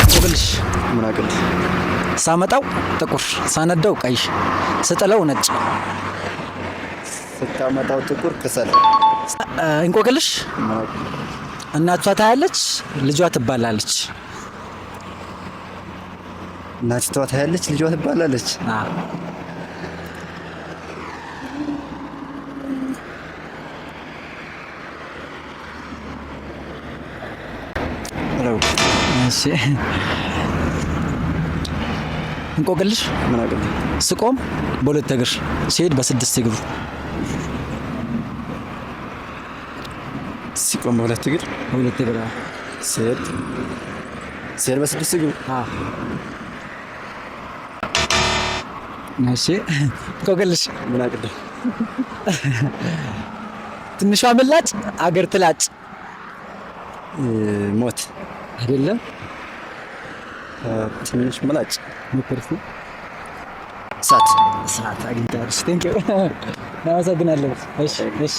እንቆቅልሽ። ምን አቅል? ሳመጣው ጥቁር፣ ሳነደው ቀይ፣ ስጥለው ነጭ። ስታመጣው ጥቁር፣ ከሰል። እንቆቅልሽ። ምን አቅል? እናቷ ታያለች፣ ልጇ ትባላለች። እናቲቷ ታያለች፣ ልጇ ትባላለች። ረው። እሺ፣ እንቆቅልሽ። ምን አቅል? ስቆም በሁለት እግር፣ ሲሄድ በስድስት እግሩ። ሲቆም በሁለት እግር፣ በሁለት እግር። ሲሄድ በስድስት እግሩ። እሺ፣ እንቆቅልሽ። ምን አቅል? ትንሿ ምላጭ አገር ትላጭ። ሞት። አይደለም። ትንሽ ምላጭ። ሞክር እስኪ። እሳት። ሰዓት አግኝተሃል። Thank you፣ እናመሰግናለን። እሺ።